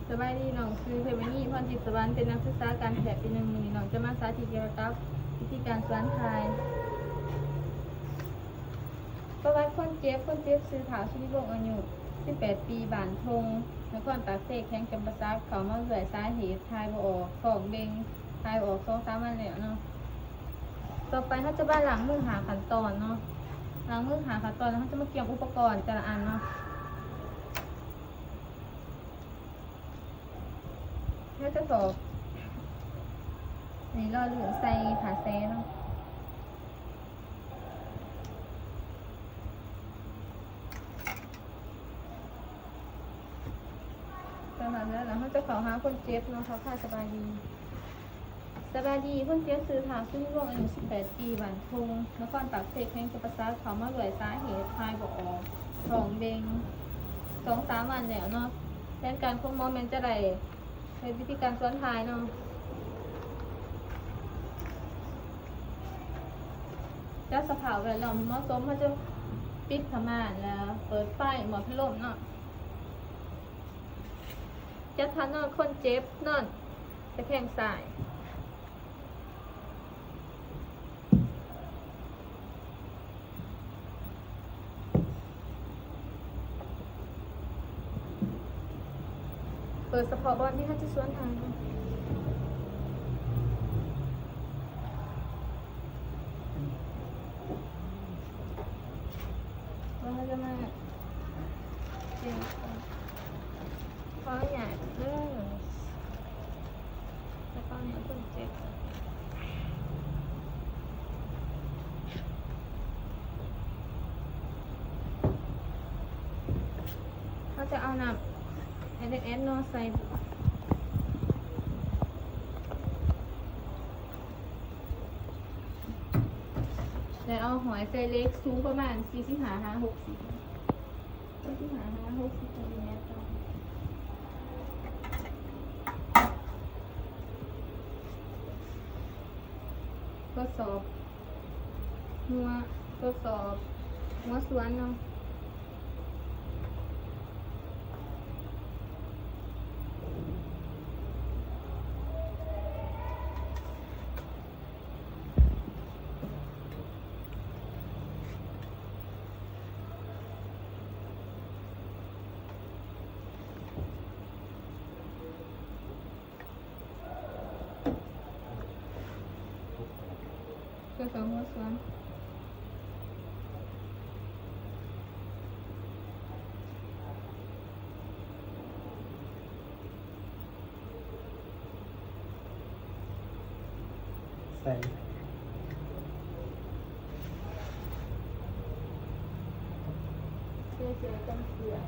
ສະບາຍດີ, ນ້ອງຊື່ ເພັດມະນີ ພອນຈິດສະຫວັນ ເປັນນັກສຶກສາການແພດປີໜຶ່ງ. ມື້ນີ້ນ້ອງຈະມາສາທິດກ່ຽວກັບວິທີການສວນຖ່າຍ. ປະຫວັດຄົນເຈັບ, ຄົນເຈັບຊື່ ທ້າວ ສຸລິວົງ ອາຍຸສິບແປດປີ, ບ້ານທົ່ງ ນະຄອນປາກເຊ, ແຂວງຈຳປາສັກ. ເຂົ້າມາດ້ວຍສາເຫດຖ່າຍບໍ່ອອກ, ທ້ອງເບັ່ງ, ຖ່າຍບໍ່ອອກສອງສາມວັນແລ້ວເນາະ. ຕໍ່ໄປເຮົາຈະມາລ້າງມືຫ້າຂັ້ນຕອນເນາະ. ລ້າງມືຫ້າຂັ້ນຕອນ ແລ້ວເຮົາຈະມາກຽມອຸປະກອນແຕ່ລະອັນເນາະ. ເຮົາຈະຖອກ ນີ້ ຫຼໍ່ລື່ນໃສ່ຜ້າແຊເນາະ. ຈາກນັ້ນແລ້ວ ເຮົາຈະເຂົ້າຫາຄົນເຈັບເນາະ. ທັກທາຍສະບາຍດີ. ສະບາຍດີ, ຄົນເຈັບຊື່ ທ້າວ ສຸລິວົງ ອາຍຸສິບແປດປີ, ບ້ານທົ່ງ ນະຄອນປາກເຊ, ແຂວງຈຳປາສັກ. ເຂົ້າມາດ້ວຍສາເຫດຖ່າຍບໍ່ອອກ, ທ້ອງເບັ່ງ ສອງສາມວັນແລ້ວເນາະ. ແຜນການຂອງໝໍແມ່ນຈະໄດ້ເຮັດວິທີການສວນຖ່າຍເນາະ. ຈັດສະພາບແວດລ້ອມໃຫ້ເໝາະສົມ, ເຮົາຈະປິດຜ້າມ່ານ ແລ້ວເປີດໄຟ, ໝົດພັດລົມເນາະ. ຈັດທ່ານອນຄົນເຈັບ, ນອນຕະແຄງຊ້າຍ. ເປີດສະເພາະບ່ອນທີ່ເຮົາຈະສວນຖ່າຍເນາະ. ແລ້ວເຮົາຈະມາ ຂໍອະນຸຍາດເດີ ແລ້ວກໍເອົາຕົວເຈັບ ເຮົາຈະເອົານ້ຳ ເອັສເອັສເອັສ ເນາະ ໃສ່ ແລ້ວເອົາຫ້ອຍໃສ່ເຫຼັກ ສູງປະມານສີ່ສິບຫ້າຫາຫົກສິບ ສີ່ສິບຫ້າຫາຫົກສິບຊັງຕີແມັດເນາະ. ທົດສອບຫົວ ທົດສອບຫົວສວນເນາະ. ເພື່ອເຂົ້າຫົວສວນ. ໃສ່ ເພື່ອເສຍກັນເປື້ອນ.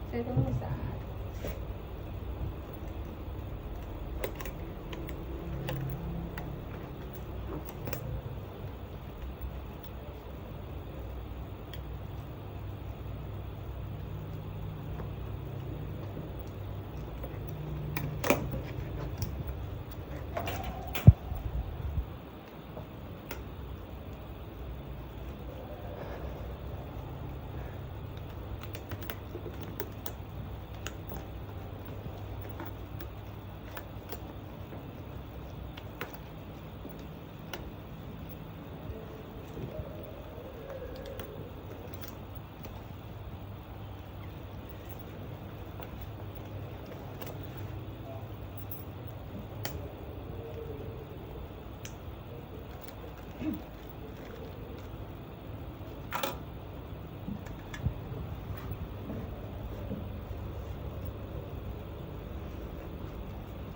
ໃສ່ຖົງມືສະອາດ.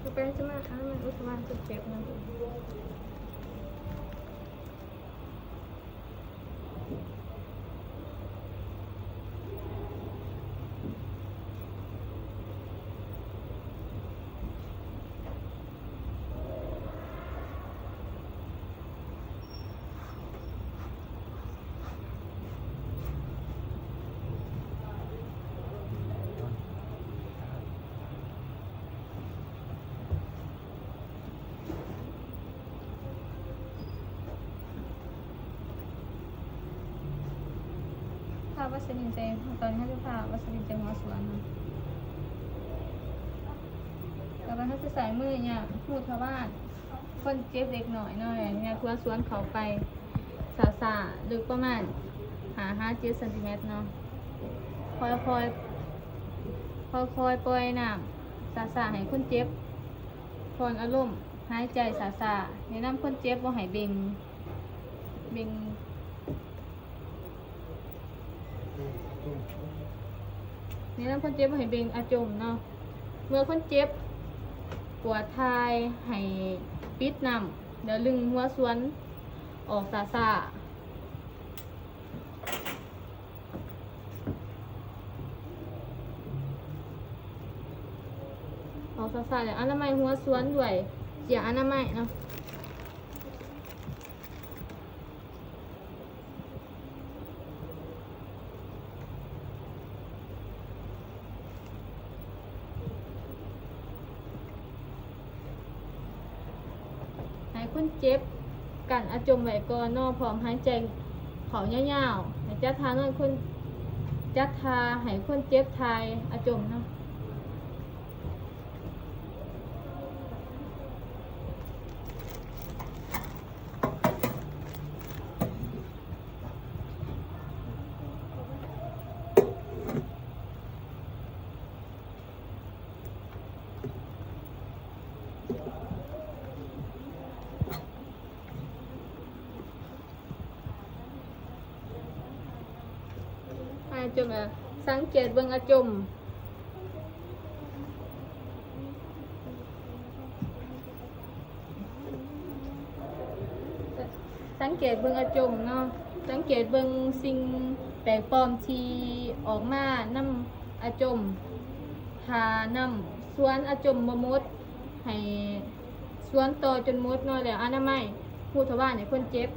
ຕໍ່ໄປຈະມາ ອ່າ ມັນອຸດສະຫວ່າງຈຸດເຈັບນະ. ເ ວັດສະລິນໃສ່ ຕອນເຮົາຈະທາວັດສະລິນໃສ່ຫົວສ່ວນເນາະ ແລ້ວກໍເຮົາຈະໃຊ້ມືຫຍັງ ຮູດທະວານຄົນເຈັບເລັກນ້ອຍເນາະ ຫຍັດຫົວສ່ວນເຂົ້າໄປຊ້າໆ ເລິກປະມານຫ້າຫາເຈັດຊັນຕີແມັດເນາະ ຄ່ອຍໆ ຄ່ອຍໆປ່ອຍນ້ຳຊ້າໆ ໃຫ້ຄົນເຈັບຜ່ອນອາລົມ ຫາຍໃຈຊ້າໆ ແນະນຳຄົນເຈັບບໍ່ໃຫ້ເບັ່ງ ເບັ່ງ ແນະນຳຄົນເຈັບບໍ່ໃຫ້ເບັ່ງອາຈົມເນາະ ເມື່ອຄົນເຈັບປວດຖ່າຍໃຫ້ປິດນ້ຳ ແລ້ວດຶງຫົວສ່ວນອອກຊ້າໆ ອອກຊ້າໆ ແລ້ວອະນາໄມຫົວສ່ວນດ້ວຍເຈ້ຍອະນາໄມເນາະ. ໃຫ້ຄົນເຈັບກັ້ນອາຈົມໄວ້ກ່ອນເນາະ ພ້ອມຫາຍໃຈເຂົ້າຍາວໆ ໃຫ້ຈັດທ່ານອນຄົນ ຈັດທ່າໃຫ້ຄົນເຈັບຖ່າຍອາຈົມເນາະ. ອາຈົມ ອາ ສັງເກດເບິ່ງອາຈົມ ສັງເກດເບິ່ງອາຈົມເນາະ ສັງເກດເບິ່ງສິ່ງແປກປອມທີ່ອອກມານຳອາຈົມ ຖ້ານ້ຳສ່ວນອາຈົມບໍ່ໝົດ ໃຫ້ສ່ວນຕໍ່ຈົນໝົດເນາະ ແລ້ວອະນາໄມຮູດທະວານໃຫ້ຄົນເຈັບ.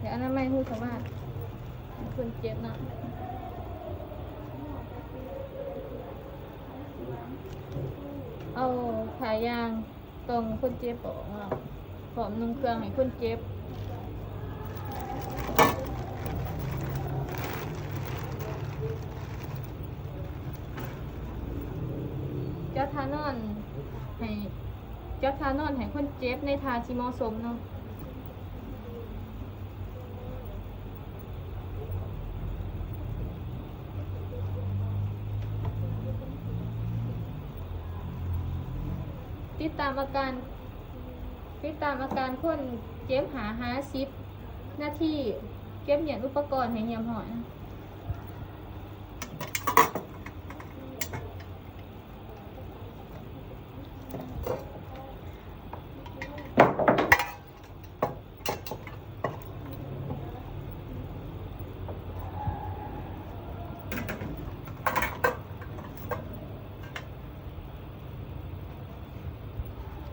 ແລ້ວອະນາໄມຮູດທະວານໃຫ້ຄົນເຈັບເນາະ ເອົາຜ້າຢາງ ຕ້ອງຄົນເຈັບອອກເນາະ ພ້ອມນຸ່ງເຄື່ອງໃຫ້ຄົນເຈັບ ຈັດທ່ານອນໃຫ້ ຈັດທ່ານອນໃຫ້ຄົນເຈັບໃນທ່າທີ່ເໝາະສົມເນາະ. ຕິດຕາມອາການ ຕິດຕາມອາການຄົນເຈັບຫ້າຫາສິບນາທີ ເກັບມ້ຽນອຸປະກອນໃຫ້ຮຽບຮ້ອຍ.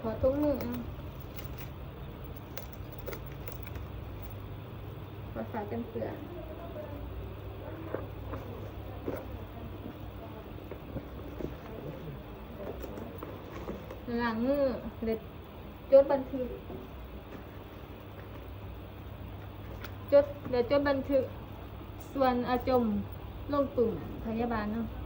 ຂໍຖົງມື ເອົາ ຂໍຜ້າກັນເປື້ອນ ລ້າງມື ແລະ ຈົດບັນທຶກ ຈົດ ແລະ ຈົດບັນທຶກສ່ວນອາຈົມລົງປຶ້ມພະຍາບານເນາະ.